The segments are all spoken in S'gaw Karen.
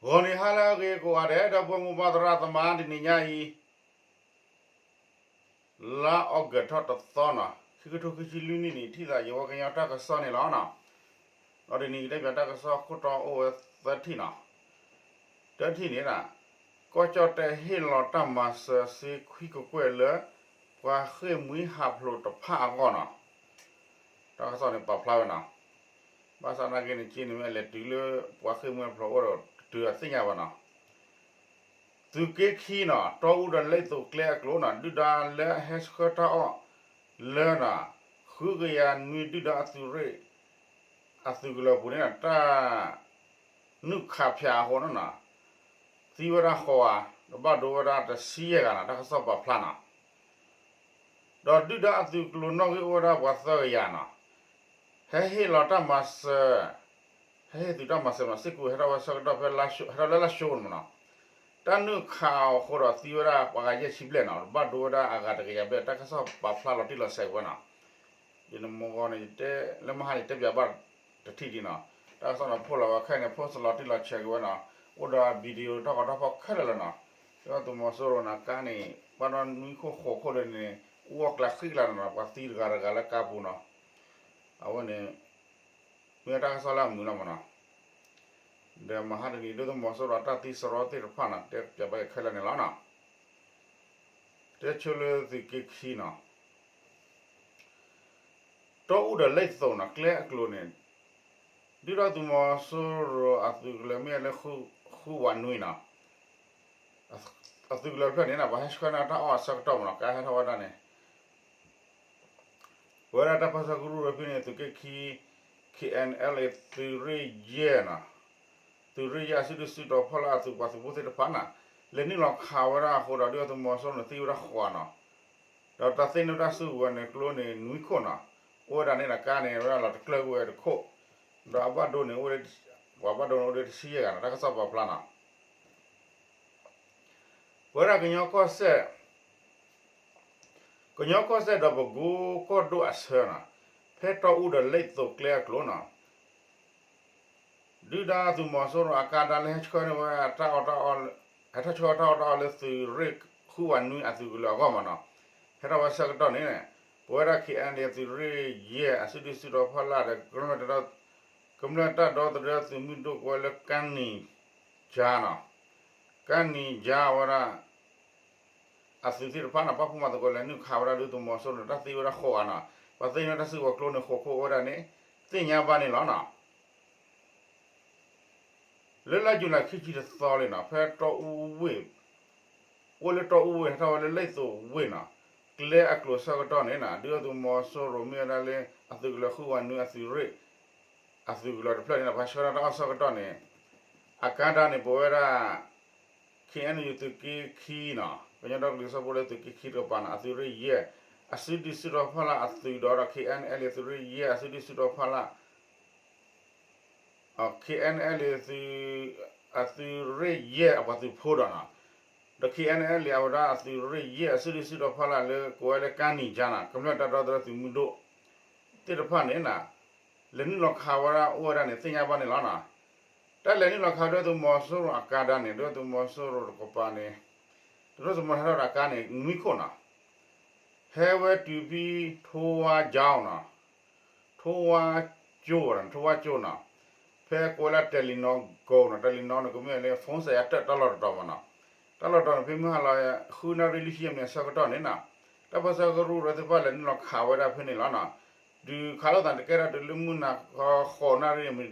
ဂီၤနံၤဟါလၢအဂ့ၤကိးဂၤဒဲး ဒီပုၢ်ဝဲၢ်မိၢ်ပၢ်သရၣ်သမါ တနံၤညါအံၤ လါအီကူးထီၣ်တသီနီၤ ခံကထိခံဆံလွံၢ်နံၣ်န့ၣ် ထံၣ်သးယဝဲကညီတၢ်ကစီၣ်န့ၣ်လီၤနီၤ. ဒီးတနံၤအံၤတဲပၠးတၢ်ကစီၣ်ခိၣ်တီအိၣ်ဝဲသၢထံၣ်နီၤ. တထံၣ်န့ၣ် ကီၢ်ကၠီၣ်တဲၣ်ဟ့ၣ်လီၤတၢ်မၤစၢၤစ့ခွံကကွဲၢ်လၢ ပှၤဃ့ၢ်မှံဟးဖျိးတဖၣ်အဂီၢ်နီၤ. တၢ်ကစီၣ်န့ၣ်ပာ်ဖျါဝဲနီၤ. ဘၣ်ဆၣ်သနာ်က့န့ၣ် က့န့ၣ်မ့ၢ်အလဲၤတုၤလၢ ပှၤဃ့ၢ်မှံဟးဖျိးအိၣ်ဒီးတုၤအသ့ၣ်ညါဘၣ်နီၤ. သုးက့ခံနီၤ တီအူဒီးလ့ၣ်သိးကျဲအကျိၤနီၤ ဒုၣ်ဒါလၢအဟဲဆှၢတၢ်အီၣ်လၢနီၤ ဃုကယၤနွံဒုၣ်ဒါအသုးရ့ၣ် အသုးကလၢၤပူၤန့ၣ်နီၤ တၢ် နုာ်ခးဖၠးအဃိနီၤနီၤ သံဝဲဒၣ်ဃိးဂၤ ဒီးဘၣ်ဒိဝဲဒၣ်တဆံယဲၢ်ဂၤနီၤ တၢ်ကစီၣ်ပာ်ဖျါနီၤ. ဒီးဒုၣ်ဒါအသုးကလၢၤနီၣ်ဂံၢ်အိၣ်ဝဲဒၣ်ပှၤသၢကယၤနီၤ ဟဲဟ့ၣ်လီၤတၢ်မၤစၢၤ ဟဲဟ့ၣ်သုးတၢ်မၤစၢၤမး စ့ၢ်ကီးဟဲထီၣ်ဝဲဆၢကတီၢ်ဖဲ ဟဲထီၣ်လၢလါၡိန့ၣ်မးနီၤ တၢ်နုာ်ခးအီၤအဃိဒီးသံဝဲဒၣ်ပှၤဂၤယဲၢ်ဆံဘျဲၣ်နီၤ ဘၣ်ဒိဝဲဒၣ်အဂၤတကယၤဘျဲၣ် တၢ်ကစီၣ်ပာ်ဖျါလီၤတံၢ်လီၤဆဲးဝဲနီၤ. ယနမီၤဂီၤန့ၣ် ယတဲလၢမဟါန့ၣ် တဲပၠးဘၣ်တထံၣ်ဒံးနီၤ တၢ်ကစီၣ်န့ၣ် post လီၤဝဲခဲအံၤန့ၣ် post လီၤတံၢ်လီၤဆဲးက့ၤဝဲနီၤ အိၣ်ဒီး video ထီၣ်ကီထီၣ်ဖီၣ်ခဲလၢာ်လၢနီၤ ဒုၣ်ဒါသုးမီၤစိရိၤန့ၣ် ကါန့ၣ် ဘၣ်ဒီးနွံခိၣ်ဃိးခိၣ်ဒီးန့ၣ် အူအီၣ်ကျးဃံကျးနီၤ ပှၤသံတဂၤတဂၤလၢကါပူၤနီၤ အဝဲန့ၣ် မ့ၢ်တၢ်ကစီၣ်လၢအမုာ်လီၤမးနီၤ ဒီးမဟါတနံၤ ဒုၣ်ဒါသုးမီၤစိရိၤအတၢ်သံစရီသ့ၣ်တဖၣ်နီၤ တဲပၠးဘၣ်ခဲလၢာ်န့ၣ်လီၤနီၤ. တဲဆိလၢသုးက့ခံနီၤ တီအူဒီးလ့ၣ်သိးနီၤ ကျဲအကျိၤန့ၣ် ဒုၣ်ဒါသုးမီၤစိရိၤအသုးကလၢၤမ့ၢ်လၢ ဃုဝးနွံနီၤ အသုးကလၢၤတဖျၢၣ်န့ၣ် ပှၤဟဲဆှၢန့ၢ်တၢ်အီၣ်အဆၢကတီၢ်မးနီၤ ကါဟဲထီၣ်ဝဲဒၣ်န့ၣ် ပဝဲဒၣ်တၢ်ပၢဆှၢကရူၢ်ဖဲန့ၣ် သုးက့ခံ KNLA သုးရ့ၣ်ယဲၢ်နီၤ သုးရ့ၣ်ယဲၢ်အစုဒုၣ်စုတီၤဖီလာ်အသုးပှၤသုးဖိသ့ၣ်တဖၣ်နီၤ လဲၤနုာ်လီၤခးဝဲဒၣ်အဃိဒီး ဒုၣ်ဒါသုးမီၤစိရိၤန့ၣ်သံဝဲဒၣ်ဃိးနီၤ ဒီးတၢ်သ့ၣ်နီၣ်တၢ်စုကဝဲၤန့ၣ်ကျိန့ၣ် နွံခိၣ်နီၤ အိၣ်ဝဲဒၣ်န့ၣ်ဒီးကါန့ၣ်ဝဲဒၣ်လီၤတကျၢၢ်ကွံာ်ဝဲတခိၣ် ဒီးအဘၣ်ဒိန့ၣ် ပှၤဘၣ်ဒိန့ၣ်အိၣ်ဒၣ်တဆံယဲၢ်ဂၤနီၤ တၢ်ကစီၣ်ပာ်ဖျါနီၤ ပဝဲဒၣ်ကညီကီၢ်စဲၣ် ကညီကီၢ်စဲၣ်ဒီးပကူကီၢ်ဒိၣ်အဆၢနီၤ ဖဲတီအူဒီးလ့ၣ်သိးကျဲအကျိၤနီၤ ဒုၣ်ဒါသုးမီၤစိရိၤအကါဒါလၢဟဲဆှၢန့ၢ်ဝဲတၢ်အီၣ်တၢ်အီ ဟဲထီၣ်ဆှၢတၢ်အီၣ်တၢ်အီလၢသုးရ့ၣ်ဃုဝးနွံအသုးကလၢၤအဂီၢ်မးနီၤ ဟဲထီၣ်ဝဲဆၢကတီၢ်န့ၣ် ပဝဲဒၣ် KNLA သုးရ့ၣ်ယဲၢ်အစုဒုၣ်စုတီၤဖီလာ်ဒီး ကမျၢၢ်တၢ်ဒီသဒၢသုးမုၢ်ဒိၣ်ကဝဲလၢကါနံၤကါနီၤ ကါနံၤကါဝဲဒၣ် အသုးသ့ၣ်တဖၣ်န့ၣ် ပာ်ဖှိၣ်မၤသကိးလဲၤနုာ်ခးဝဲဒၣ်ဒုၣ်ဒါသုးမီၤစိရိၤန့ၣ် တၢ်သံဝဲဒၣ်ဃိးဂၤနီၤ ပှၤသ့ၣ်နီၣ်တၢ်စုကဝဲၤကျိန့ၣ် ဃိးခိၣ်အိၣ်ဝဲဒၣ်န့ၣ် သ့ၣ်ညါဘၣ်န့ၣ်လီၤနီၤ လၢလါယူၤလံခံဆံတသီလံနီၤ ဖဲတီအူဝ့ၢ် အိၣ်လၢတီအူဝ့ၢ် ဟဲထီၣ်ဝဲလၢလ့ၣ်သိးဝ့ၢ်နီၤ ကျဲအကျိၤဆၢကတီၢ်န့ၣ်နီၤ ဒုၣ်ဒါသုးမီၤစိရိၤမ့ၢ်ဝဲဒၣ်လၢ အသုးကလၢၤဃုဝးနွံအသုးရ့ၣ် အသုးကလၢၤတဖျၢၣ်န့ၣ်နီၤ ပှၤဆှၢတၢ်အီၣ်ဆၢကတီၢ်န့ၣ် အကါဒါန့ၣ် ပဝဲဒၣ် KNU သုးက့ခံနီၤ ကညီဒီကလုာ်စၢဖှိၣ်လၢသုးက့ခံတကပၤနီၤ အသုးရ့ၣ်ယဲၢ် အစုဒုၣ်စုတီၤဖီလာ်အသုးဒီး KNLA သုးရ့ၣ်ယဲၢ် အစုဒုၣ်စုတီၤဖီလာ် KNLA သုး အသုးရ့ၣ်ယဲၢ်အပှၤသုးဖိဒီးနီၤ ဒီး KNLA အဝဲဒၣ်အသုးရ့ၣ်ယဲၢ် အစုဒုၣ်စုတီၤဖီလာ်လၢ ကိးဝဲလၢကါနံၤကါနီၤ ကမျၢၢ်တၢ်ဒီသဒၢသုးမုၢ်ဒိၣ် သ့ၣ်တဖၣ်န့ၣ်နီၤ လဲၤနုာ်လီၤခးဝဲဒၣ်အိၣ်ဝဲဒၣ်န့ၣ် သ့ၣ်ညါဘၣ်န့ၣ်လီၤနီၤ. တၢ်လဲၤနုာ်လီၤခးဒုၣ်ဒါသုးမီၤစိရိၤအကါဒါန့ၣ် ဒုၣ်ဒါသုးမီၤစိရိၤတကပၤန့ၣ် တရူၢ်သုးမီၤဟဲထီၣ်ဒီးကါန့ၣ် နွံခိၣ်နီၤ ဟဲဝဲတုၤဖဲထိဝါကၠိနီၤ ထိဝါကၠိ ထိဝါကၠိနီၤ ဖဲကိးဝဲလၢ Telenor Go နီၤ Telenor န့ၣ် ကမ့ၢ်လၢ phone စဲးယါတၢၣ်တၢ်လီၢ်တတီၤမးနီၤ. တၢ်လီၢ်တတီၤန့ၣ် ဖဲမုၢ်ဟါလီၤ ဃုနၣ်ရံၣ်လွံၢ်ဆံမံးနံးအဆၢကတီၢ်န့ၣ်နီၤ တၢ်ပၢဆှၢကရူၢ်သ့ၣ်တဖၣ်လဲၤနုာ်လီၤခးဝဲဒၣ်ဖဲန့ၣ်လီၤနီၤ. ဒုးခးလိာ်သးန့ၣ်ကဲထီၣ်တုၤလၢမုၢ်နၤဃီ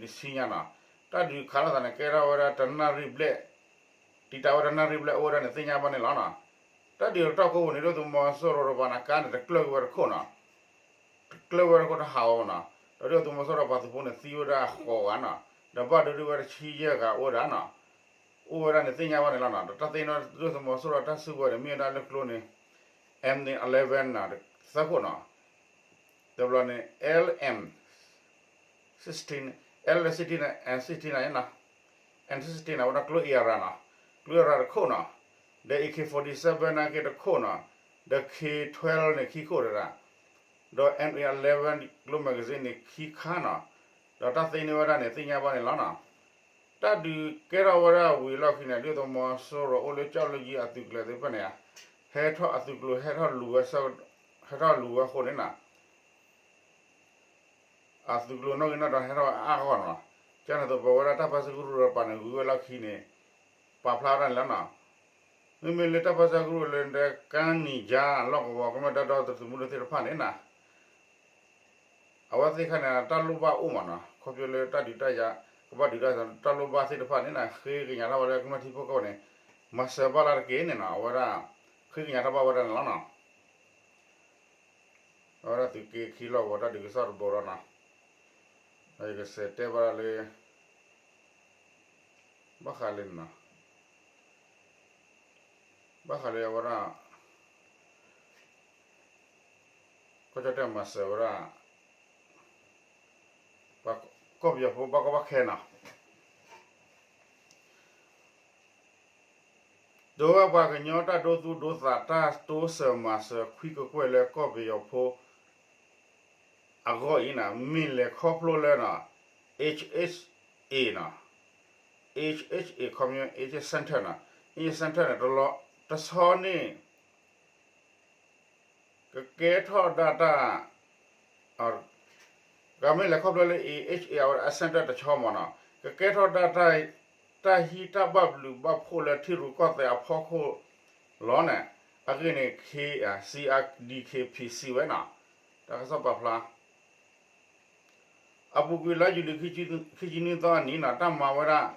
ဃိးနၣ်ရံၣ်မံးနံးတဆံညါနီၤ. တၢ်ဒုးခးလိာ်သးန့ၣ်ကဲထီၣ်ဝဲဒၣ်တနၣ်ရံၣ်ဘျဲၣ် တံာ်တာ်ဝဲတနၣ်ရံၣ်ဘျဲၣ်အိၣ်ဝဲဒၣ်န့ၣ် သ့ၣ်ညါဘၣ်န့ၣ်လီၤနီၤ. တၢ်ဒုးတတီၢ်ကိးပူၤန့ၣ် ဒုၣ်ဒါသုးမီၤစိရိၤတကပၤန့ၣ် ကါန့ၣ်တကျၢၢ်က့ၤဝဲတခိၣ်နီၤ တကျၢၢ်ဝဲတခိၣ်တဟးဂီၤဘၣ်နီၤ. ဒီးဒုၣ်ဒါသုးမီၤစိရိၤပှၤသုးဖိန့ၣ် သံဝဲဒၣ်ဃိးဂၤနီၤ ဒီးဘၣ်ဒိဒုးဝဲတဆံယဲၢ်ဂၤအိၣ်ဝဲဒၣ်နီၤ. အိၣ်ဝဲဒၣ်န့ၣ်သ့ၣ်ညါဘၣ်န့ၣ်လီၤနီၤ. ဒီးတၢ်သ့ၣ်နီၣ်ဒုၣ်ဒါသုးမီၤစိရိၤတၢ်စုကဝဲၤန့ၣ် မ့ၢ်ဝဲဒၣ်လၢကျိန့ၣ် M eleven နီၤ သၢခိၣ်နီၤ. တဘျီန့ၣ် L M sixteen, L sixteen, M sixteen နီၤ M sixteen န့ၣ် အဝဲဒၣ်ကျိ A R နီၤ ကျိ A R တခိၣ်နီၤ. ဒီး A K forty-seven န့ၣ်က့တခိၣ်နီၤ. ဒီး K twelve န့ၣ် ခံခိၣ်တဒၣ်. ဒီး M eleven ကျိ magazine န့ၣ် ခံခါနီၤ. ဒီးတၢ်သ့ၣ်န့ၢ်ဝဲဒၣ်န့ၣ် သ့ၣ်ညါဘၣ်န့ၣ်လီၤနီၤ. တၢ်ဒုးကဲထီၣ်ဝဲဒၣ်ဝံၤအလီၢ်ခံန့ၣ် ဒုၣ်ဒါသုးမီၤစိရိၤအိၣ်လၢကၠီၣ်လၢယံအသုးကျဲၤသ့ၣ်တဖၣ်န့ၣ် ဟဲထီၣ်အသုးကျိၤ ဟဲထီၣ်လူၤဝဲ ဟဲထီၣ်လူၤဝဲအဃိန့ၣ်နီၤ အသုးကျိၤနီၣ်ဂံၢ်နီၣ်ဒွးဟဲထီၣ်ဝဲအါအါဂီၢ်ဂီၢ်နီၤ. ကန့ၣ်သိးပဝဲဒၣ်တၢ်ပၢဆှၢကရူၢ်ဒီးပာ်န့ၣ် ဂုၤဝဲလီၢ်ခံန့ၣ် ပာ်ဖျါဝဲဒၣ်န့ၣ်လီၤနီၤ. မ့မ့ၢ်လၢတၢ်ပၢဆှၢကရူၢ်လၢကါနံၤယါလီၢ်ကဝီၤ ကမျၢၢ်တၢ်ဒီသဒၢသုးမုၢ်ဒိၣ်သ့ၣ်တဖၣ်န့ၣ်နီၤ အဝဲသ့ၣ်တဖၣ်န့ၣ် တၢ်လိၣ်ဘၣ်အိၣ်မးနီၤ. ခီဖျိလၢတၢ်ဒုးတၢ်ယၤ ကဘၣ်ဒုးတၢ်ယၤ တၢ်လိၣ်ဘၣ်သ့ၣ်တဖၣ်န့ၣ်နီၤ ဃ့ကညးထီၣ်ဝဲလၢကမျၢၢ်ထံဖိကီၢ်ဖိန့ၣ် မၤစၢၤဘၣ်လၢတက့ၢ်န့ၣ်နီၤ အဝဲဒၣ် ဃ့ကညးထီၣ်ဘၣ်ဝဲဒၣ်န့ၣ်လီၤနီၤ. အဝဲဒၣ်သုးက့ခံလီၢ်ကဝီၤတၢ်ဒုးကစီၣ်တဘိလီၤနီၤ. ဒီးယကစးတဲဘၣ်ဒၣ်လၢ ဘၣ်ဃးလၢန့ၣ်နီၤ ဘၣ်ဃးလၢအဝဲဒၣ် ကီၢ်ကၠီၣ်တဲၣ်မၤစၢၤဝဲဒၣ် ကီၢ်ပယီၤဖိဘၣ်ကီဘၣ်ခဲနီၤ ဒီးဝဲပှၤကညီတၢ်ဒိသူၣ်ဒိသး တၢ်တိစၢၤမၤစၢၤခွံကကွဲၢ်လၢကီၢ်ပယီၤဖိ အဂီၢ်အံၤန့ၣ် မ့ၢ်လဲၤခီဖျိလၢ H H A န့ၣ် H H A Community Center န့ၣ် Center န့ၣ် တဆီန့ၣ် ကကဲထီၣ်ဒၣ်တၢ် ကမ့ၢ်လဲၤခီဖျိလၢ H H A အဝဲဒၣ် center တဆီမးန့ၣ် ကကဲထီၣ်ဒၣ် တၢ်ဟံးတၢ်ဘၣ်ဘျုးဘၣ်ဖှိၣ်လၢထံရူၢ်ကီၢ်သဲးအဖီခိၣ်လီၤန့ၣ် အဂ့ၢ်န့ၣ် C R D K P စံးဝဲန့ၣ် တၢ်ကစီၣ်ပာ်ဖျါ အပူၤကွံာ်လါယူၤလံ ခံဆံနွံသီအနံၤန့ၣ် တၢ်မၤဝဲဒၣ်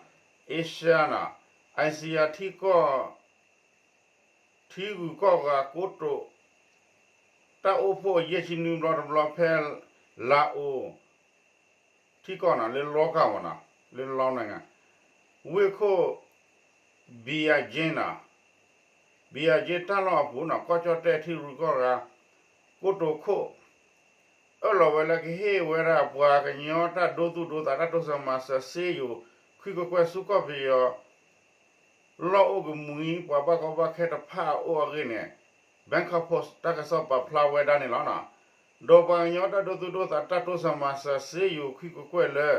Asia န့ၣ် Asia ထံကီၢ် ထံဂုၤကီၢ်ဂၤကိတိာ် တၢ်အိၣ်ဖှိၣ်ယဲၢ်ဆံနွံဘျီတဘျီဖဲ လၤအိၤ ထံကီၢ်န့ၣ် လၢလီကၢ်မးန့ၣ် လၢလီနဂၤ ဝ့ၢ်ခိၣ် ဘံယၤက့န့ၣ် ဘံယၤက့တၢ်လီၢ်အပူၤန့ၣ် ကီၢ်ကၠီၣ်တဲၣ်ထံရူၢ်ကီၢ်ဂၤ ကိတိာ်ခိၣ် အၢၣ်လီၤဝဲလၢကဟ့ၣ်ဝဲဒၣ်ပှၤကညီတၢ်ဒိသူၣ်ဒိသး တၢ်တိစၢၤမၤစၢၤစ့ယိၤ ခွံကကွဲၢ်ဆူကီၢ်ပယီၤ လီၢ်အိၣ်ကမှံ ပှၤဘၣ်ကီဘၣ်ခဲတဖၣ်အအိၣ်အဂ့ၢ်န့ၣ် Bangkok Post တၢ်ကစီၣ်ပာ်ဖျါဝဲဒၣ်န့ၣ်လီၤ. ဒီးပှၤကညီတၢ်ဒိသူၣ်ဒိသး တၢ်တိစၢၤမၤစၢၤစ့ယိၤ ခွံကကွဲၢ်လၢ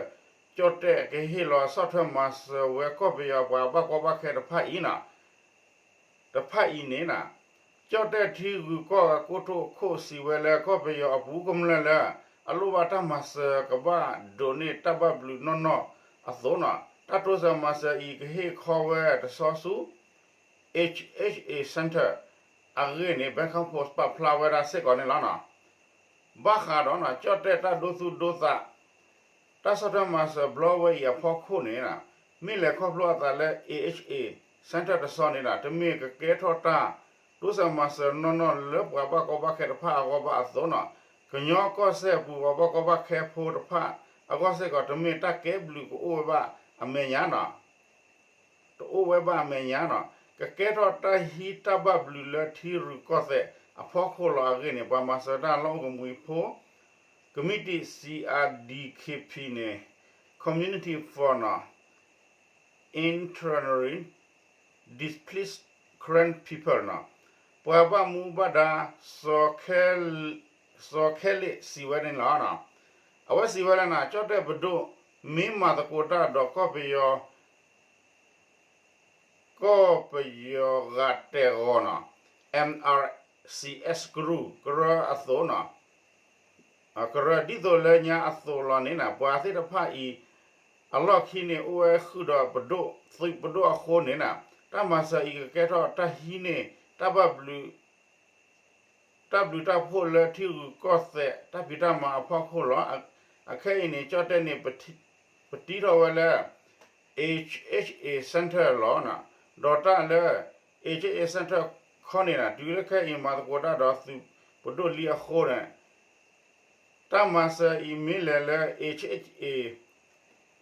ကၠီၣ်တဲၣ်ကဟ့ၣ်လီၤဆီၣ်ထွဲမၤစၢၤဝဲကီၢ်ပယီၤပှၤဘၣ်ကီဘၣ်ခဲတဖၣ်အံၤန့ၣ် တဖၣ်အံၤန့ၣ် ကၠီၣ်တဲၣ်ထံဂုၤကီၢ်ဂၤကိတိာ်ခိၣ်စံးဝဲလၢ ကီၢ်ပယီၤအပူၤကမျၢၢ်လၢ အလိၣ်ဘၣ်တၢ်မၤစၢၤကဘၣ်ဒိးန့ၢ်တၢ်ဘၣ်ဘျုးနီၢ်နီၢ်အသိးန့ၣ် တၢ်တိစၢၤမၤစၢၤအံၤကဟ့ၣ်ခီဝဲတဆီဆူ H H A Center အဂ့ၢ်န့ၣ် Bangkok Post ပာ်ဖျါဝဲဒၣ်စ့ၢ်ကီးန့ၣ်လီၤ. ဘၣ်ဃးဒီး ကၠီၣ်တဲၣ်တၢ်ဒိသူၣ်ဒိသး တၢ်ဆီၣ်ထွဲမၤစၢၤဘျီဝဲအံၤအဖီခိၣ်န့ၣ် မ့ၢ်လဲၤခီဖျိအသးလၢ A H A Center တဆီန့ၣ် တမ့ၢ်ကကဲထီၣ်တၢ်တိစၢၤမၤစၢၤနီၢ်နီၢ်လၢပှၤဘၣ်ကီဘၣ်ခဲတဖၣ်အဂီၢ်ဘၣ်အသိးန့ၣ် ကညီကီၢ်စဲၣ်အပူၤပှၤဘၣ်ကီဘၣ်ခဲဖိတဖၣ်အဂီၢ်စ့ၢ်ကီး တမ့ၢ်တၢ်ကဲဘျုးကအိၣ်ဝဲဘၣ်အမဲာ်ညါန့ၣ် တအိၣ်ဝဲဘၣ်အမဲာ်ညါန့ၣ် ကကဲထီၣ်တၢ်ဟံးတၢ်ဘၣ်ဘျုးလၢထံရူၢ်ကီၢ်သဲးအဖီခိၣ်လီၤအဂ့ၢ်န့ၣ် ပှၤမၤစၢၤတၢ်လီၢ်အိၣ်ကမှံဖိ ကမံးတံာ် C R D K P န့ၣ် Community for န့ၣ် Internally Displaced Karen People န့ၣ် ပှၤဘၣ်မူဘၣ်ဒါ စီၤခဲလ့း စံးဝဲန့ၣ်လီၤ. အဝဲစံးဝဲလၢန့ၣ် ကၠီၣ်တဲၣ်ပဒိၣ် မ့ၢ်မၤသကိးတၢ်ဒီးကီၢ်ပယီၤ ကီၢ်ပယီၤဂၤတဲာ်ဂီၤန့ၣ် M R C S ကရူၢ် ကရၢအသိးန့ၣ် ကရၢ ဒ်သိးလၢညါအသိးလီၤန့ၣ် ပှၤသ့ၣ်တဖၣ်အံၤ အလီၢ်ခံန့ၣ် အိၣ်ဝဲဃုာ်ဒီးပဒိၣ်သုးပဒိၣ်အဃိန့ၣ် တၢ်မၤစၢၤအံၤကကဲထီၣ်တၢ်ဟံးန့ၢ် တၢ်ဘၣ်ဘျုး တၢ်ဘျုးတၢ်ဖှိၣ်လၢထံရူၢ်ကီၢ်သဲး တၢ်ဖံးတၢ်မၤအဖီခိၣ်လီၤ. အခဲအံၤန့ၣ် ကၠီၣ်တဲၣ်န့ၣ် ပတံထီၣ်ဝဲလၢ H H A Center လီၤ. ဒီးတၢ်လၢ H H A Center ခီန့ၣ် တုၤလၢခဲအံၤမၤသကိးတၢ်ဒီးသုးပဒိၣ်လံအဃိန့ၣ် တၢ်မၤစၢၤအံၤမ့ၢ်လဲၤလၢ H H A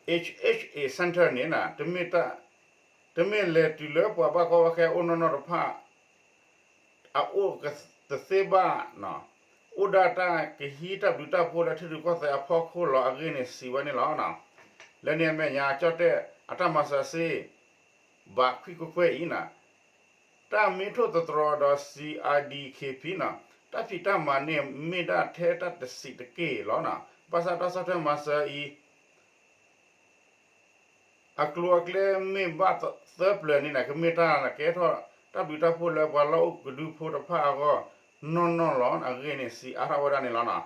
H H A Center န့ၣ် တမ့ၢ်လဲၤတုၤလၢပှၤဘၣ်ကီဘၣ်ခဲအိၣ်နီၢ်နီၢ်တဖၣ် အအိၣ်တသ့ဘၣ်န့ၣ် အိၣ်ဒၣ်တၢ်ကဟံးတၢ်ဘျုးတၢ်ဖှိၣ်လၢထံရူၢ်ကီၢ်သဲးအဖီခိၣ်လီၤအဂ့ၢ်န့ၣ် စံးဝဲန့ၣ်လီၤ. လၢန့ၣ်အမဲာ်ညါ ကၠီၣ်တဲၣ်အတၢ်မၤစၢၤစ့ ဘးခွံကကွဲၢ်အံၤန့ၣ် တၢ်မ့ၢ်ထိၣ်သတြီၤဒီး C R D K P န့ၣ် တၢ်ဖံးတၢ်မၤန့ၣ် မ့ၢ်ဒၣ်ထဲတၢ်တဆံးတက့ၢ်လီၤ. ဘၣ်ဆၣ်တၢ်ဆီၣ်ထွဲမၤစၢၤအံၤ အကျိၤအကျဲမ့ၢ်ဘၣ်သၢပျၢၤန့ၣ်န့ၣ် ကမ့ၢ်တၢ်ကဲထီၣ်တၢ်ဘျုးတၢ်ဖှိၣ်လၢပှၤလီၢ်အိၣ်ကဒုဖိတဖၣ်အဂီၢ်နီၢ်နီၢ်လီၤ. အဂ့ၢ်န့ၣ် စံးအါထီၣ်ဝဲဒၣ်န့ၣ်လီၤ.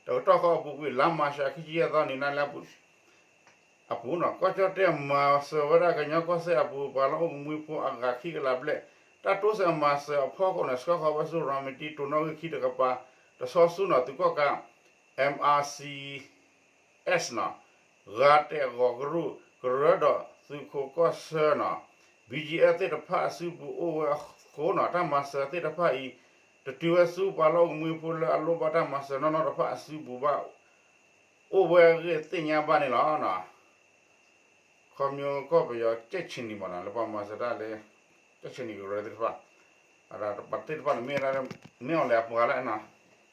တကတီၢ်ဃီအပူၤကွံာ် လါမၢ်ၡး ခံဆံယဲၢ်သီန့ၣ် နၤလၢအပူၤ အပူၤန့ၣ် ကီၢ်ကၠီၣ်တဲၣ်မၤစၢၤဝဲဒၣ်ကညီကီၢ်စဲၣ်အပူၤ ပှၤလီၢ်အိၣ်ကမှံဖိအဂၤခံကလးဘျဲၣ် တၢ်တိစၢၤမၤစၢၤအဖီခိၣ်န့ၣ် ဆှၢဃီၤဝဲဆူ ရၤမတံ တိၤနီၣ်ဂံၢ်ခံတကပၤ တဆီဆူန့ၣ် သုးကီၣ်ကး MRC S န့ၣ် ဂၤတဲာ်ဂီၤကရူၢ်ကရၢဒီးသုးခိးကီၢ်ဆၢန့ၣ် BGF သ့ၣ်တဖၣ်အစုပူၤအိၣ်ဝဲအဃိန့ၣ် တၢ်မၤစၢၤသ့ၣ်တဖၣ်အံၤ တတုၤဝဲဆူပှၤလီၢ်အိၣ်ကမှံဖိလၢအလိၣ်ဘၣ်တၢ်မၤစၢၤနီၢ်နီၢ်တဖၣ်အစုပူၤဘၣ် အိၣ်ဝဲအဂ့ၢ်သ့ၣ်ညါဘၣ်န့ၣ်လီၤ. ခီဖျိကီၢ်ပယီၤ ကၠဲၣ်ဆံနံၣ်မ့ၢ်န့ၣ် လၢပှၤမၤစၢၤတၢ်လၢ ကၠဲၣ်ဆံနံၣ်ကရၢသ့ၣ်တဖၣ် ပှၤသ့ၣ်တဖၣ်န့ၣ်မ့ၢ်ဝဲဒၣ်လၢ မ့ၢ်အီၤလဲၣ်အပှၤလၢ မ့ၢ်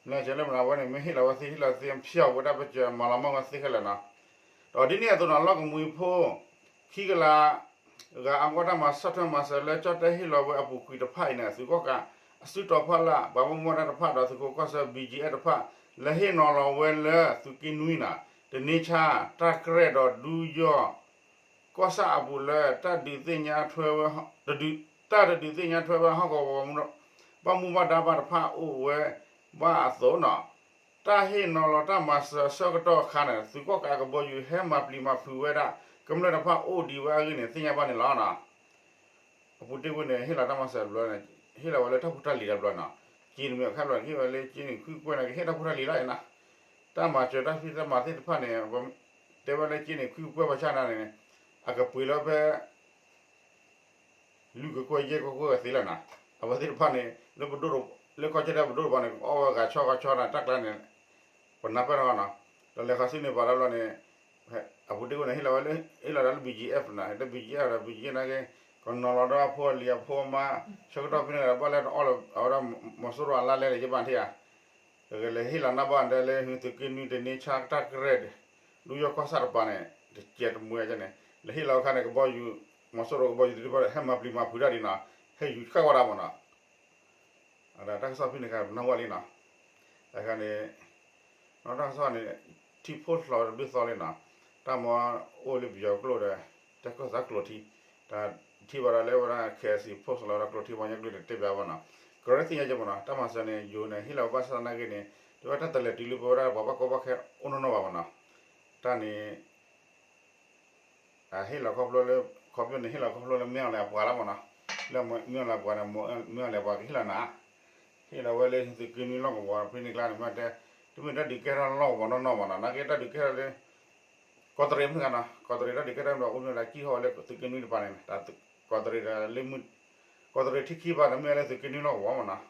စၢၤလၢမနုၤဝဲန့ၣ် မ့ၢ်ဟ့ၣ်လီၤဝဲသ့ ဟ့ၣ်လီၤသ့ ဖျီၣ်ဝဲဒၣ်ပစၢၤမၤလီၤမၢ်ဝဲသ့ခဲလၢာ်န့ၣ် ဒီးဒ်န့ၣ်အသိးန့ၣ် လီၢ်ကမှံဖိ ခံကလး ဂၤအဂီၢ်တၢ်မၤဆီၣ်ထွဲမၤစၢၤလၢကၠီၣ်တဲၣ်ဟ့ၣ်လီၤဝဲအပူၤကွံာ်တဖၣ်အံၤန့ၣ် သုးကီၣ်ကးအစုတီၤဖီလာ် ပှၤဘၣ်မူဘၣ်ဒါတဖၣ်ဒီးသုးခိးကီၢ်ဆၢ BGF တဖၣ် လဲၤဟ့ၣ်နီၤလီၤဝဲလၢသုးက့နွံန့ၣ် တန့ဆါ တၢ်ကရဲၣ်ဒီးဒူယီၢ် ကီၢ်ဆၣ်အပူၤလၢ တၢ်ဒုးသ့ၣ်ညါထွဲဝဲ တၢ်တဒုးသ့ၣ်ညါထွဲဘၣ်ဟီၣ်ကဝီၤ ဘၣ်မူဘၣ်ဒါဘၣ်တဖၣ်အိၣ်ဝဲဘၣ်အသိးန့ၣ် တၢ်ဟ့ၣ်နီၤလီၤတၢ်မၤစၢၤအဆၢကတီၢ်အခါန့ၣ် သုးကီၣ်ကးအကဘီယူၤဟဲမၤပျံၤမၤဖုးဝဲဒၣ် ကမျၢၢ်တဖၣ်အိၣ်ဒံးဝဲအဂ့ၢ်န့ၣ် သ့ၣ်ညါဘၣ်န့ၣ်လီၤ. အပူၤတ့ၢ်ဝဲန့ၣ် ဟ့ၣ်လီၤတၢ်မၤစၢၤတဘျီန့ၣ် ဟ့ၣ်လီၤဝဲလၢတၢ်ဖိတၢ်လံၤတဘျီန့ၣ် က့န့ၣ်မ့ၢ်အခါဘျီ ကဟ့ၣ်ဝဲလၢက့န့ၣ် ခံကကွဲၢ်န့ၣ် ကဟ့ၣ်တၢ်ဖိတၢ်လံၤလီၤန့ၣ် တၢ်မၤစၢၤတၢ်ဖံးတၢ်မၤသ့ၣ်တဖၣ်န့ၣ် တဲဝဲလၢက့န့ၣ် ခံကကွဲၢ်ဘၣ်ဆၣ်န့ၣ် အကပှ့ၤလီၤဖဲ လွံၢ်ကကွဲၢ်ယဲၢ်ကကွဲၢ်သ့လီၤန့ၣ် အဝဲသ့ၣ်တဖၣ်န့ၣ် လၢပဒိၣ် လၢကီၢ်ကၠီၣ်တဲၣ်ပဒိၣ်တဖၣ်န့ၣ် ကအီၣ်ဝဲဂၤဆီဂၤဆီန့ၣ် တၢ်ကျါန့ၣ် ပနၢ်ပၢၢ်ထီၣ်န့ၣ် ဒီးလဲၤခီဆူန့ၣ်ပာ်လီၤဘျီန့ၣ် အပူၤတ့ၢ်ဝဲန့ၣ် ဟ့ၣ်လီၤဝဲလၢ ဟ့ၣ်လီၤဒီးလၢ BGF န့ၣ် လၢ BGF ဒီး BGF န့ၣ်က့ ကနီၤလီၤဒီးအဖိအလံၤအဖိအမါ ဆၢကတီၢ်ဖဲန့ၣ်ဒီး ဘၣ်လဲၤအီၣ်လီၤအဝဲဒၣ် မီၤစိရိၤအလါလဲလၢယဘၣ်ထံၣ်ဧါ ကလဲၤဟ့ၣ်လီၤနၢ်ဘၣ်ဒဲလၢ သုးက့နွံ တန့ဆါ တၢ်ကရဲၣ် ဒူယီၢ်ကီၢ်ဆၣ်တပၤန့ၣ် တကဲးတမှဲၤန့ၣ် လဲၤဟ့ၣ်လီၤအခါန့ၣ် ကဘီယူၤ မီၤစိရိၤကဘီယူၤသ့ၣ်တဖၣ် ဟဲမၤပျံၤမၤဖုးတၢ်ဒ်န့ၣ် ဟဲယူၤဃာ်ဝဲဒၣ်မ့ၢ်န့ၣ် တၢ်ကစီၣ်ဖဲန့ၣ်ခါ ပနၢ်ဟူဝဲလံန့ၣ် အခါန့ၣ် နီၢ်တၢ်ကစီၣ်န့ၣ် ထံဖိၣ်ဃာ်တဘျုးသီလံန့ၣ် တၢ်မၤအိၣ်လၢပယီၤကျိာ်ဒီး တၢ်ကစီၣ်ကျိာ်ထံ တၢ်ထံၣ်ဘၣ်ဒီးလၢဝဲဒၣ် KIC post လီၤဝဲဒၣ်ကျိာ်ထံ ပှၤကညီကျိာ်န့ၣ် တဲဘၣ်ဘၣ်န့ၣ် ကရၢသ့ၣ်ညါက့မ့ၢ်န့ၣ် တၢ်မၤစၢၤန့ၣ် ယိၤန့ၣ် ဟ့ၣ်လီၤဘၣ်ဆၣ်သနာ်က့န့ၣ် တဝဲတၢ်တလဲၤတုၤလၢပဝဲဒၣ်ပှၤဘၣ်ကီဘၣ်ခဲအိၣ်နီၢ်နီၢ်ဘၣ်မ့ၢ်န့ၣ် တၢ်န့ၣ် ဟ့ၣ်လီၤခီဖျိလၢ ခီဖျိန့ၣ် ဟ့ၣ်လီၤခီဖျိလၢမ့ၢ်အီၤလဲၣ်အပှၤလီၤမ့ၢ်န့ၣ် လၢမ့ၢ်အီၤလဲၣ်အပှၤန့ၣ် မ့ၢ်အီၤလဲၣ်အပှၤကဟ့ၣ်လီၤနၤ ဟ့ၣ်လီၤဝဲလၢသုးက့နွံလီၢ်ကဝီၤဖဲန့ၣ်ကျါန့ၣ် မ့ၢ်တဲ တမ့ၢ်တၢ်ဒုးကဲထီၣ်လီၢ်ကဝီၤနီၢ်နီၢ်မ့ၢ်န့ၣ် နာ်က့တၢ်ဒုးကဲထီၣ်လၢ ကီးတရံးမ့ၢ်ဂ့ၤန့ၣ် ကီးတရံးတၢ်ဒုးကဲထီၣ်ဒီးအိၣ်မ့ၢ်လၢကံၢ်ဟီၣ်ဝဲလၢသုးက့နွံတပၤန့ၣ် ကီးတရံးဒီးလၢ ကီးတရံးထံခံဘၣ်န့ၣ် မ့ၢ်လၢသုးက့နွံလီၢ်ကဝီၤမ့ၢ်န့ၣ်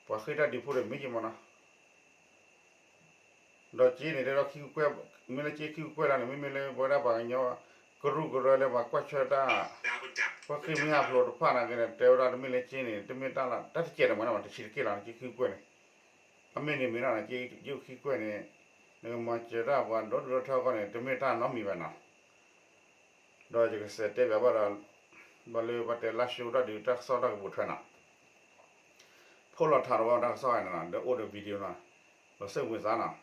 ပှၤဃ့ၢ်တၢ်ဒုးဖိတမ့ၢ်က့မ့ၢ်န့ၣ် ဒီးက့န့ၣ် တဲဒီးခံကကွဲၢ် မ့ၢ်လၢက့ခံကကွဲၢ်လီၤန့ၣ် မ့မ့ၢ်လၢပဝဲဒၣ်ပှၤကညီ ကရူၢ်ကရၢလၢပှၤကွၢ်ဆၢတၢ် ပှၤဃ့ၢ်မ့ၢ်ဟးဖျိးတဖၣ်နာ်က့န့ၣ် တဲဝဲဒၣ်တမ့ၢ်လၢက့န့ၣ် တမ့ၢ်တၢ်လၢ တၢ်တကဲးတမှဲၤန့ၣ် တဆံးတက့ၢ်လီၤ က့ခံကကွဲၢ်န့ၣ် အမ့ၢ်န့ၣ်မ့ၢ်ဒၣ်န့ၣ် က့ခံကကွဲၢ်န့ၣ် နကမၤစၢၤတၢ်ပှၤဒိၣ်ဒိၣ်ထီၣ်ထီၣ်အဂီၢ်န့ၣ် တမ့ၢ်တၢ်နီတမံၤဘၣ်န့ၣ် ဒီးယကစးတဲဘၣ်ဘၣ်ဒီး ဘၣ်လၢပတဲလါၡိတၢ်ဒုးတၢ်ကစီၣ်တၢ်ကပူၤထွဲန့ၣ် ဖိလီၤထးတဝီတၢ်ကစီၣ်န့ၣ် ဒီးအိၣ်ဒီး video န့ၣ် လီၤစ့ၣ်ဝံၤသးန့ၣ်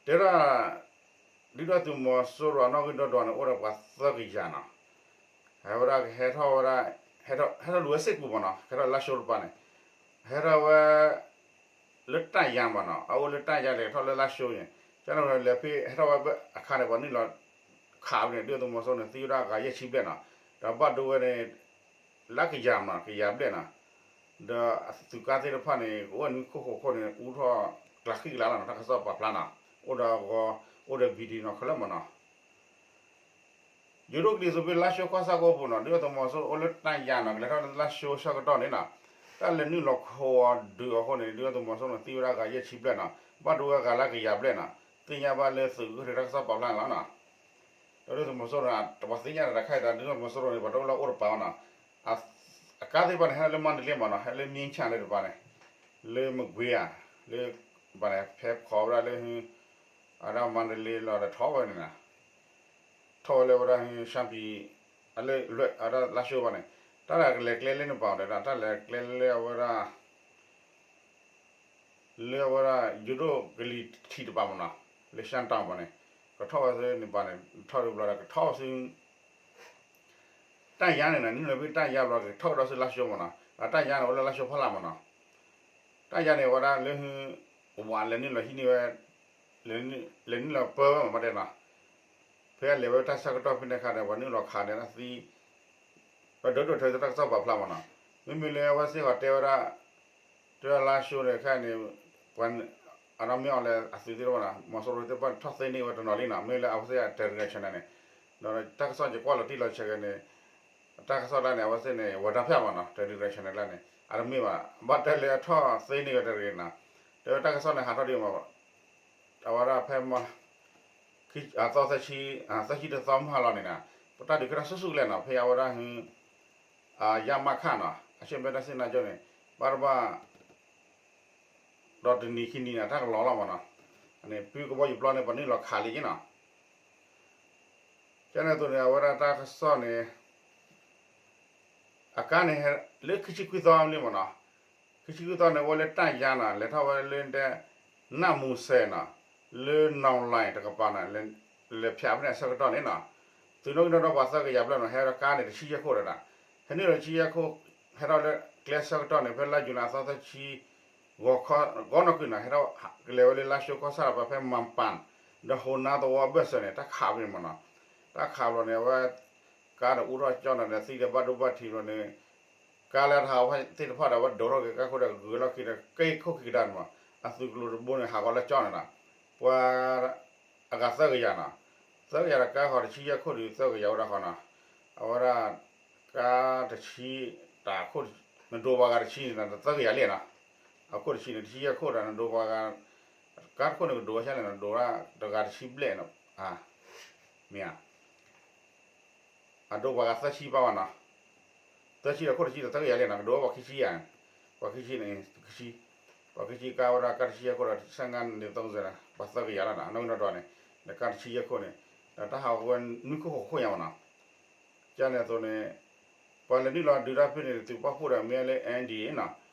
တဲဒၣ် ဒုၣ်ဒါသုးမီၤစိရိၤအနီၣ်ဂံၢ်ဒီဒီးန့ၣ် အိၣ်ဒီးပှၤသၢကယၤန့ၣ် ဟဲဝဲဒၣ်ကဟဲထီၣ်ဝဲဒၣ် ဟဲထီၣ်လီၤဝဲစ့ၢ်ကီးမ့ၢ်န့ၣ် ဟဲထီၣ်လါၡိတပၤန့ၣ် ဟဲထီၣ်ဝဲ လၢတၢ်ယါမ့ၢ်န့ၣ် အအိၣ်လၢတၢ်ယါလဲၤထီၣ်လၢလါၡိန့ၣ် ကန့ၣ်လဲၤဖဲ ဟဲထီၣ်ဝဲအခါန့ၣ် ပှၤနုာ်လီၤခးဝဲန့ၣ် ဒုၣ်ဒါသုးမီၤစိရိၤန့ၣ် သံဝဲဒၣ်ဂၤယဲၢ်ဆံဘျဲၣ်န့ၣ် ဒီးဘၣ်ဒိဝဲန့ၣ် လၢကယၤမ့ၢ်န့ၣ် ကယၤဘျဲၣ်န့ၣ် ဒီးသုးကါသ့ၣ်တဖၣ်န့ၣ် ကအိၣ်နွံခိၣ်ဃိးခိၣ်န့ၣ် အူထီၣ်ကျးဃံကလးလီၤန့ၣ် တၢ်ကစီၣ်ပာ်ဖျါန့ၣ် အိၣ်ဒီးအဂီၤ အိၣ်ဒီး video န့ၣ် ခဲလၢာ်မ့ၢ်န့ၣ် ယိၤဒိၣ်ကလံၤစိးဖဲလါၡိခီၣ်ဆၣ်ကအိၣ်ပူၤန့ၣ် ဒုၣ်ဒါသုးမီၤစိရိၤအိၣ်လၢတၢ်ယါန့ၣ် ကလဲၤထီၣ်လၢလါၡိဆၢကတီၢ်န့ၣ်န့ၣ် တၢ်လဲၤနုာ်လီၤခိးအီၤဒုးအဃိန့ၣ် ဒုၣ်ဒါသုးမီၤစိရိၤန့ၣ် သံဝဲဒၣ်ဂၤယဲၢ်ဆံဘျဲၣ်န့ၣ် ဘၣ်ဒိဝဲဂၤလၢကယၤဘျဲၣ်န့ၣ် သ့ၣ်ညါဘၣ်လၢသုးက့ၢ်တၢ်ကစီၣ်ပာ်ဖျါန့ၣ်လီၤန့ၣ် ဒီးဒုၣ်ဒါသုးမီၤစိရိၤန့ၣ် တပှၤသ့ၣ်ညါန့ၣ် တခါအံၤတၢ်ဒုၣ်ဒါသုးမီၤစိရိၤန့ၣ် ပှၤတအိၣ်လၢအအိၣ်တပၤဘၣ်န့ၣ် အကါသ့ၣ်တဖၣ်န့ၣ် ဟဲလၢမါဒလ့မ့ၢ်န့ၣ် ဟဲလၢမ့ၢ်ဆၣ်လၢတပၤန့ၣ် လၢမကွ့ၤဧါ လၢ ဘၣ်န့ၣ် ဖဲခိးဝဲဒၣ်လၢ အဝဲဒၣ်မါဒလ့လီၤဒီးထီၣ်ဝဲန့ၣ် ထီၣ်ဝဲလၢဝဲဒၣ် ရှမ်းပြည် အလၢ အဝဲဒၣ်လါၡိဘၣ်န့ၣ် တၢ်လဲၤကျဲလၢနပၤဒီး တၢ်လဲၤကျဲလၢအဝဲဒၣ် လၢအဝဲဒၣ် ယိၤဒိၣ်ကလံၤထံးတပၤမ့ၢ်န့ၣ် လၢရှမ်းတောင်ဘၣ်န့ၣ် ကထီၣ်ဝဲဆူန့ၣ်ဘၣ်န့ၣ် ထီၣ်ဒုးဘျီဒီး ကထီၣ်ဆူ တၢ်ယါန့ၣ်နီၤ နုာ်လီၤဖဲတၢ်ယါဘျီ ကထီၣ်ကဒီးဆူလါၡိမ့ၢ်နီၤ, တၢ်ယါန့ၣ် အိၣ်လၢလါၡိဖီလာ်မ့ၢ်နီၤ, တၢ်ယါန့ၣ် ဝဲဒၣ်လၢ ဝးလဲၤနုာ်လီၤဟံးန့ၢ်ဝဲ လဲၤနုာ်လီၤပၢဝဲမ့ၢ်ဘၣ်တဲနီၤ, ဖဲအလဲၤဝဲတၢ်ဆၢကတီၢ်ဖဲန့ၣ်အခါဒီး ပှၤနုာ်လီၤခးန့ၣ်သံ ပဒိၣ်ဒိၣ်ထၢတၢ်ကစီၣ်ပာ်ဖျါမ့ၢ်နီၤ, မ့မ့ၢ်လၢအဝဲသ့ၣ်ဃီတဲဝဲဒၣ် တဲဝဲဒၣ်လါၡိန့ၣ်ခဲအံၤန့ၣ် ပှၤ အနီၢ်မ့ၢ်အီၤလဲၣ်အသုးသ့ၣ်တဖၣ်နီၤ မီၤစိရိၤသ့ၣ်တဖၣ်န့ၣ် ထီၣ်သ့န့ၢ်ဝဲတနီၤလံနီၤ, မ့ၢ်လၢအဝဲသ့ၣ်အ Telegram channel န့ၣ်, ဒီးတၢ်ကစီၣ်ယကွၢ်လီၤတံၢ်လီၤဆဲးက့ၤန့ၣ် တၢ်ကစီၣ်ဒၣ်န့ၣ် အဝဲသ့ၣ်န့ၣ် ဝဲၤတၢ်ဖၠၣ်မ့ၢ်နီၤ Telegram channel ဒၣ်န့ၣ် အတမ့ၢ်ဘၣ် ဘၣ်တဲလၢအထီၣ်သ့န့ၢ်ဝဲတဂ့ၤနီၤ, တဲဝဲတၢ်ကစီၣ်န့ၣ် ဟးထီၣ်ဒ်မ့ၢ် အဝဲဒၣ်ဖဲ သီသၢဆံ, သၢဆံတသီမုၢ်ဟါလီၤန့ၣ်နီၤ, ပတၢ်ဒုးကဲထီၣ်ဆူၣ်ဆူၣ်ကလဲာ်နီၤ ဖဲအဝဲဒၣ် ယမခနီၤ အဆ့မဲတၢ်စံၣ်ညီၣ်ကၠိန့ၣ် ဘၣ်တဘၣ် ဒီးတနံၤခံနံၤန့ၣ် တၢ်ကလီၤလီၤမ့ၢ်နီၤ, န့ၣ် ပုၢ်ကဘီယူၤပျီန့ၣ် ပှၤနုာ်လီၤခးလံက့နီၤ, ကန့ၣ်အသိးန့ၣ် အဝဲဒၣ်တၢ်ကစီၣ်န့ၣ် အကါန့ၣ် လၢခံဆံခွံသီလံမ့ၢ်နီၤ, ခံဆံခွံသီန့ၣ် အိၣ်လၢတၢ်ယါနီၤ လဲၤထီၣ်ဝဲလၢတဲ နၢ်မူစဲးနီၤ, လၢနီၢ်လၢ်တကပၤနီၤ, လဲၤဖၠးဖဲန့ၣ်အဆၢကတီၢ်န့ၣ်နီၤ, သုးနီၣ်ဂံၢ်နီၣ်ဒွးပှၤသၢကယၤဖျၢၣ်နီၤ ဟဲဒီးကါန့ၣ်တဆံယဲၢ်ခိၣ်ဒီးနီၤ, ဟဲနုာ်လီၤတဆံယဲၢ်ခိၣ် ဟဲထီၣ်လၢကျဲဆၢကတီၢ်န့ၣ် ဖဲလါယူၤလံအသီသၢဆံ ဂီၤခီ ဂီၤနီၢ်ကွံာ်နီၤ ဟဲထီၣ်ကလဲၤဝဲလၢလါၡိကီၢ်ဆၣ်ဒီးပှၤဖဲမၤပၣ် ဒီးဟိးနါသဝီအဘၢၣ်စၢၤန့ၣ် တၢ်ခးဝဲန့ၣ်မ့ၢ်နီၤ, တၢ်ခးဘျီန့ၣ် အဝဲ ကါဒီးအူထီၣ်ကၠီနီၤဒီးသံဒီးဘၣ်ဒိဘၣ်ထံးဘျီန့ၣ် ကါလၢတဟးဝဲသ့ၣ်တဖၣ်ဒီး အဝဲဒိးထီၣ်က့ၤကါခိၣ်ဒီးဂုၤလီၢ်ခံဒီး ကဲခိၣ်ခံကဒါန့ၣ်မ့ၢ် အသုးကျိၤတဘိန့ၣ် ဟးဂီၤလၢကၠီန့ၣ်နီၤ, ပှၤ အဂၤသၢကယၤနီၤ, သၢကယၤဒီးကါဃီၤတဆံယဲၢ်ခိၣ်ဒီးသၢကယၤဝဲဒၣ်ဃီနီၤ, အဝဲဒၣ် ကါတဆံ တၢ်ခိၣ် နဒိးပှၤဂၤတဆံန့ၣ် သၢကယၤလဲၣ်နီၤ, အခိၣ်တဆံန့ၣ် တဆံယဲၢ်ခိၣ်ဒီး နဒိးပှၤဂၤ ကါတခိၣ်န့ၣ်ကဒိးဝဲဆဲလဲၣ်နီၤ ဒိးဝဲဒၣ်တဂၤတဆံဘျဲၣ်နီၤ, မ့ၢ်ဧါ အဒိးပှၤဂၤသၢဆံဘၣ်ဝဲနီၤ, သၢဆံဒီးခိၣ်တဆံဒီးသၢကယၤလဲၣ်နီၤ ကဒိးဝဲပှၤခံဆံယၤ, ပှၤခံဆံန့ၣ် ပှၤခံဆံကါဝဲဒၣ်ကါတဆံယဲၢ်ခိၣ်ဒီး ဆၢငါန့ၣ်သီစဲး ပှၤသၢကယၤလီၤနီၤ နီၢ်ဂံၢ်နီၣ်ဒွးန့ၣ် ဒီးကါတဆံယဲၢ်ခိၣ်န့ၣ် ဒီးတၢ်ဟးဂီၤဝဲနွံခိၣ်ဃိးခိၣ်ညါမ့ၢ်နီၤ, ကန့ၣ်အသိးန့ၣ် ပှၤလဲၤနုာ်လီၤဒုးတၢ်ဖဲန့ၣ် သုးပာ်ဖှိၣ်ဒီးမ့ၢ်လၢ N D A နီၤ,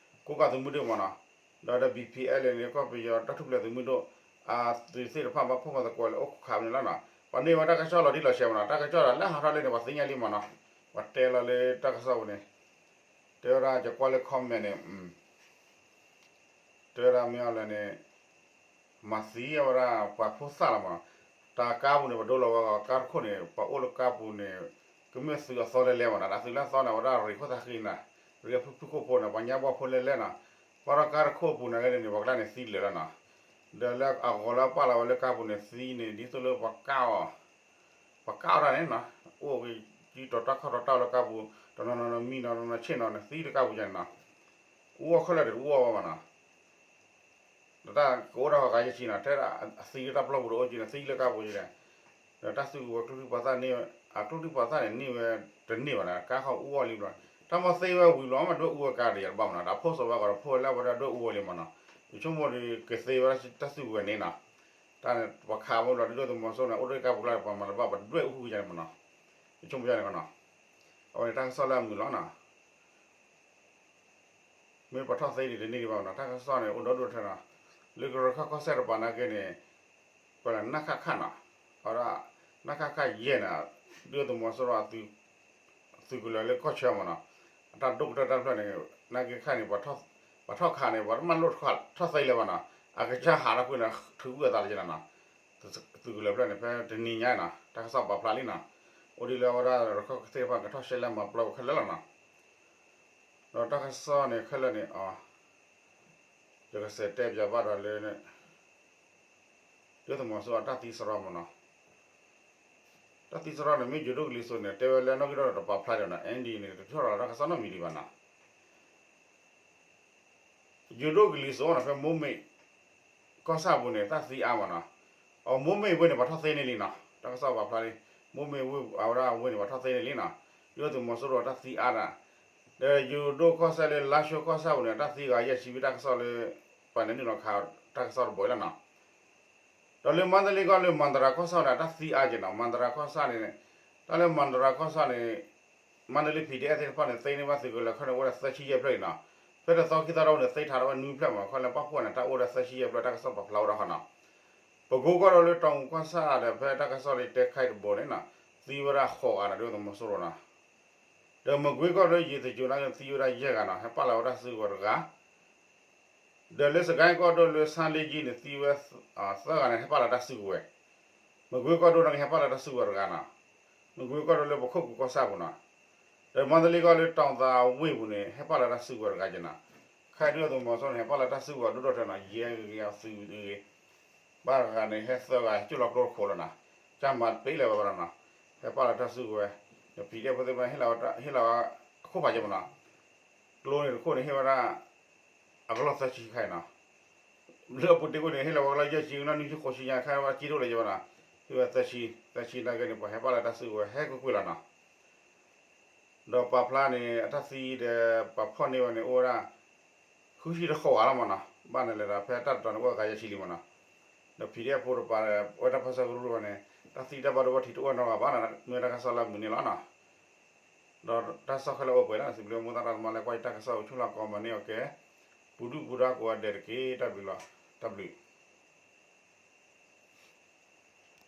ကိုးကန့်သုးမုၢ်ဒိၣ်မ့ၢ်နီၤ, ဒီးဒီး B P L န့ၣ် ကီၢ်ပယီၤတၢ်ထူၣ်ဖျဲးသုးမုၢ်ဒိၣ် အသုးသ့ၣ်တဖၣ်ဘၣ်ဖှိၣ်မၤသကိးလၢအိၣ်ခိးခးန့ၣ်လီၤနီၤ, ပှၤန့ၢ်ဝဲတၢ်ကစီၣ်လီၤတံၢ်လီၤဆဲးမ့ၢ်နီၤ, တၢ်ကစီၣ်ဒီးလၢဟးထီၣ်လၢန့ၣ် ပှၤသ့ၣ်ညါလံမ့ၢ်နီၤ, ပှၤတဲလီၤလၢတၢ်ကစီၣ်ပူၤန့ၣ် တဲဝဲဒၣ်ယကွၢ်လၢ comment န့ၣ် တဲဝဲဒၣ်မ့ၢ်အီၤလဲၣ်န့ၣ် မၤသံအဝဲဒၣ်ပှၤဖိသၣ်လီၤမ့ၢ်နီၤ, တၢ်ကါပူၤန့ၣ် ပဒိလီၤဝဲကါတခိၣ်န့ၣ် ပှၤအိၣ်လၢကါပူၤန့ၣ် ကမ့ၢ်သုးအသီလဲလဲမ့ၢ်နီၤ, တၢ်သုးလၢအသီန့ၣ် အဝဲဒၣ်ရ့ၣ်ခိၣ်သးဃံနီၤ, ရ့ၣ်ဖုၣ်ဖုၣ်ခိၣ်ဖိန့ၣ် ပှၤညါဘီၣ်ဖိလဲလဲနီၤ, ဘၣ်ဒီးကါတခိၣ်ပူၤန့ၣ်ဂ့ၤန့ၣ် ပှၤကျါန့ၣ်သံလၢာ်လီၤနီၤ, ဒီးလၢအဂီၤလၢအပာ်လီၤဝဲလၢကါပူၤန့ၣ်သံန့ၣ် ဒ်သိးလၢပှၤကါအီၤ ပှၤကါအီၤတၢ်န့ၣ်နီၤ, အိၣ်က့ၤ ကံတီၤတၢ်ခီၣ်တီၤတၢ်လၢကါပူၤ တနီၤနီၤနီၤမံနီၤနီၤဆ့ၣ်နီၤန့ၣ် သံလၢကါပူၤယါန့ၣ်နီၤ, အူအီၣ်ခဲလၢာ်ဒီးတအူအီၣ်ဘၣ်မ့ၢ်နီၤ, ဒီးတၢ်ကအိၣ်ဒၣ်ဃီၤကါယဲၢ်ဆံနီၤ, ထဲဒၣ်အသံလၢတၢ်ပျီပူၤဒီးအိၣ်က့ၤန့ၣ် သံလၢကါပူၤယါန့ၣ်, ဒီးတၢ်စုကဝဲၤကျိချံမျိာ်သၣ်န့ၢ်ဝဲ အကျိချံမျိာ်သၣ်န့ၣ်န့ၢ်ဝဲတန့ၢ်ဘၣ်နီၤ, ကါဃီၤအူအီၣ်လံဘျီ, တၢ်မ့ၢ်သ့ဝဲဝံၤဘျီ မ့ၢ်ဒွဲၣ်အူဝဲကါဒီးယါတဘၣ်မ့ၢ်နီၤ, ဒီးဖိစီၤဝဲကီးဒီးဖိဝဲလၢအဝဲဒၣ်ဒွဲၣ်အူဝဲလံမ့ၢ်နီၤ, ယဆိကမိၣ်ဒီးကသ့ဝဲဒၣ်တၢ်စုကဝဲၤန့ၣ်နီၤ, တၢ်န့ၣ် ပှၤခးဝဲဘျီ ဒုၣ်ဒါသုးမီၤစိရိၤန့ၣ် အိၣ်ဒီးကါပူၤလၢပှၤမၤတဘၣ် ပှၤဒွဲၣ်အူဃုာ်ယါန့ၣ်မ့ၢ်နီၤ, ယဆိကမိၣ်ယါန့ၣ်နီၤ, အဝဲန့ၣ်တၢ်ကစီၣ်လၢအမုာ်လီၤနီၤ မ့ၢ်ပှၤထီၣ်သ့ဒံးတန့ၢ်ဒံးဘၣ်မ့ၢ်နီၤ, တၢ်ကစီၣ်န့ၣ် အိၣ်ဒီဒူၣ်ထဲနီၤ, လၢကရၢခၢၣ်ကီၢ်စဲၣ်တပၤနာ်က့န့ၣ် ပှၤလၢနၢ်ခၣ်ခၣ်နီၤ, အဝဲဒၣ် နၢ်ခၣ်ခၣ်ယဲၢ်နီၤ, ဒုၣ်ဒါသုးမီၤစိရိၤ သုးကလၢၤလၢကီၢ်ဆၢမ့ၢ်နီၤ, အတၢ်ဒိၣ်ကတၢၢ်တၢ်ဖျၢၣ်န့ၣ် နာ်က့ခါန့ၣ် ပှၤထီၣ်ခးန့ၣ် ပှၤတမၢလိၣ်ထီၣ်သ့လၢၤဘၣ်နီၤ, အကစၢ်ဟးထီၣ်ကွံာ်န့ၣ် ထုးကွံာ်အသးတက့ၢ်နီၤ, သုးကလၢၤဖျၢၣ်န့ၣ် ဖဲတနံၤညါနီၤ တၢ်ကစီၣ်ပာ်ဖျါလံနီၤ, အိၣ်ဒ်လၢအဝဲဒၣ်ရၢခၢၣ်ကသ့ၣ်တဖၣ်ကထီၣ်ရှဲလဲၣ်မၤပျီပူၤခဲလၢာ်လီၤနီၤ, ဒီးတၢ်ကစီၣ်န့ၣ်ခဲလၢာ်န့ၣ် ယကစးတဲပၠးဘၣ်ဒီးလၢ ဒုၣ်ဒါသုးမီၤစိရိၤအတၢ်သံစရီမ့ၢ်နီၤ, တၢ်သံစရီန့ၣ် မ့ၢ်ယိၤဒိၣ်ကလံၤစိးန့ၣ် တဲဝဲလၢနီၢ်ကီၢ်ဒီးတပာ်ဖျါဒီးနီၤ N D A န့ၣ် တထီၣ်လီၤတၢ်ကစီၣ်နီတမံၤဒံးဘၣ်နီၤ ယိၤဒိၣ်ကလံၤစိးန့ၣ် ဖဲမိၢ်မ့ၢ်ကီၢ်ဆၣ်ပူၤန့ၣ် တၢ်သံအါမ့ၢ်နီၤ, အမိၢ်မ့ၢ်ဝ့ၢ်န့ၣ် ပှၤထီၣ်သ့န့ၢ်လံနီၤ, တၢ်ကစီၣ်ပာ်ဖျါလံ, မိၢ်မ့ၢ်ဝ့ၢ်အဝဲဒၣ်ဝ့ၢ်န့ၣ် ပှၤထီၣ်သ့န့ၢ်လံနီၤ, ဒုၣ်ဒါသုးမီၤစိရိၤတၢ်သံအါဒၣ်, ဒီးယိၤဒိၣ်ကီၢ်စဲၣ်လၢလါၡိကီၢ်ဆၣ်ပူၤန့ၣ် တၢ်သံဂၤယဲၢ်ဆံဘ့ၣ်တၢ်ကစီၣ်လၢ ပှၤလဲၤနုာ်လီၤခးတၢ်ကစီၣ်တဘိလီၤနီၤ ဒီးလၢမါတလ့ကီၢ်လၢမၤတရၤကီၢ်ဆၣ်န့ၣ် တၢ်သံအါက့ၤနီၤ, မၤတရၤကီၢ်ဆၣ်န့ၣ်, တၢ်လၢမၤတရၤကီၢ်ဆၣ်န့ၣ်, မါတလ့ P D F သ့ၣ်တဖၣ်န့ၣ် သ့န့ၢ်ဘၣ်သုးကလၢၤခဲန့ၣ် အိၣ်ဝဲဒၣ်သၢဆံယဲၢ်ဖျၢၣ်အံၤနီၤ, ဖဲတသီခံသီတဝဲန့ၣ် သ့ထးထီၣ်ဝဲနွံဖျၢၣ်မ့ၢ်နီၤ, ခီလၢပာ်ဖှိၣ်န့ၣ် တၢ်အိၣ်ဝဲဒၣ်သၢဆံယဲၢ်ဖျၢၣ် တၢ်ကစီၣ်ပာ်ဖျါဝဲဒၣ်ဃီနီၤ, ပကိကီၢ်ဒိၣ်လၢတီၤမုၢ်ကီၢ်ဆၣ်ဒီး ဖဲတၢ်ကစီၣ်လၢတဲခါအံၤတဘိန့ၣ်နီၤ သံဝဲဒၣ်ဃိးဂၤနီၤ ဒုၣ်ဒါသုးမီၤစိရိၤနီၤ. ဒီးမကွ့ကီၢ်ဒိၣ် ယ့ၤသယိၤနာ်က့ သံဝဲဒၣ်ယဲၢ်ဂၤနီၤ ဟဲပာ်လီၤဝဲတၢ်စုကဝဲၤတဂၤ ဒီးလၢစကဲကီၢ်ဒိၣ်လၢဆါလ့ကၠံန့ၣ် သံဝဲသၢဂၤန့ၣ် ဟဲပာ်လီၤတၢ်စုကဝဲၤ, မကွ့ကီၢ်ဒိၣ်နာ်က့ ဟဲပာ်လီၤတၢ်စုကဝဲၤတဂၤနီၤ, မကွ့ကီၢ်ဒိၣ်လၢပခိၣ်ပူၤကီၢ်ဆၣ်ပူၤနီၤ, ဒီးမါတလ့ကီၢ်လၢတီၤသးဝ့ၢ်ပူၤန့ၣ် ဟဲပာ်လီၤတၢ်စုကဝဲၤတဂၤက့ၤနီၤ, ခဲအံၤဒုၣ်ဒါသုးမီၤစိရိၤန့ၣ် ဟဲပာ်လီၤတၢ်စုကဝဲၤဒိၣ်ဒိၣ်ထဲနီၤ ယဲၢ်ဂၤသုးဂ့ၤ ဘၣ်တဂၤန့ၣ် ဟဲသၢဂၤ ဟဲကၠိၣ်လီၤကျိတခိးလီၤနီၤ, ကၢ်မၤတပ့ၤလၢၤဝဲဘၣ်နီၤ, ဟဲပာ်လီၤတၢ်စုကဝဲၤ, ဒီး PDF ဖိသ့ၣ်တဖၣ်န့ၣ် ဟ့ၣ်လီၤဝဲအခိၣ်ဖးယဲၢ်မနီၤ, ကျိန့ၣ်တခိၣ်န့ၣ် ဟ့ၣ်ဝဲဒၣ် အကလီၢ်သၢဆံခါအံၤနီၤ, လၢအပူၤတ့ၢ်ခိၣ်န့ၣ် ဟ့ၣ်လီၤဝဲကလီၢ်ယဲၢ်ဆံ ကနီၣ်နွံဆံဃိးဆံညါခါဝဲကၠံၣ်ဒိၣ်လၢၤယဲၢ်ဘၣ်နီၤ, ဟ့ၣ်ဝဲသၢဆံ, သၢဆံနာ်က့န့ၣ် ပှၤဟဲပာ်လီၤတၢ်စုကဝဲၤဟဲကွ့ၢ်ကွ့ၢ်လီၤနီၤ ဒီးပာ်ဖျါန့ၣ် အတၢ်သံဒီးပှၤဖီၣ်န့ၢ်ဝဲန့ၣ် အိၣ်ဝဲဒၣ် ဃုဆံတဃိးဂၤလီၤမနီၤ, ဘၣ်န့ၣ်လဲၤဒီး ဖဲတၢ်တတီၤန့ၣ် အိၣ်ဂၤယဲၢ်ဆံလံမနီၤ, ဒီး PDF ဖိတပၤ အဝဲတၢ်ပၢဆှၢကရူၢ်တဖၣ်န့ၣ် တၢ်သံတၢ်ဘၣ်ဒိဘၣ်ထံးတအိၣ်နီတဂၤဘၣ်နီၤ, မ့ၢ်တၢ်ကစီၣ်လၢအမုာ်န့ၣ်လီၤနီၤ, ဒီးတၢ်ကစီၣ်ခဲလၢာ်အိၣ်ပှဲၤလံနီၤ, စံးဘျုးမိၢ်သးတၢ်ကမၣ်လၢကွၢ်ယတၢ်ကစီၣ်အိၣ်ဆူၣ်လီၤကိးမၤန့ၢ်အီၤကဲ, ပူၤဒုၣ်ပူၤဒါကိးဂၤဒဲးတက့ၢ်, တၢ်ဘျုးလီၤ, တၢ်ဘျုး